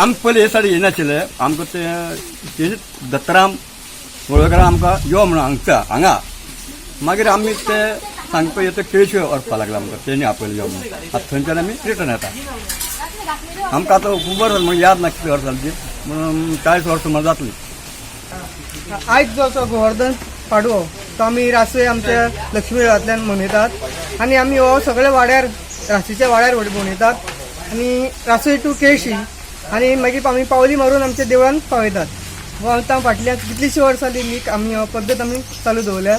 आमकां पयलीं हे सायडीन येनाशिल्ले. आमकां ते दत्तराम वळवयकार आमकां यो म्हणून हांगच्या हांगा. मागीर आमी ते सांगपा येता, केळशी व्हरपा लागले आमकां. तेणी आपयलें यो म्हणून. आतां थंयच्यान आमी रिटर्न येता. आमकां आतां खूब वर्सां म्हणून याद ना कितली वर्सां जाली ती, म्हणून 40 वर्सां सुमार जातली. आयज जो असो गोवर्धन पाडवो, तो आमी रासय आमच्या लक्ष्मी देवळांतल्यान मनयतात आनी आमी हो सगळे वाड्यार, राशीच्या वाड्यार मनयतात आनी रासय टू केळशी आनी मागीर आमी पावली मारून आमच्या देवळान पावयतात. हो आतां फाटल्या कितलीशीं वर्सां जाली आमी हो पद्दत आमी चालू दवरल्या.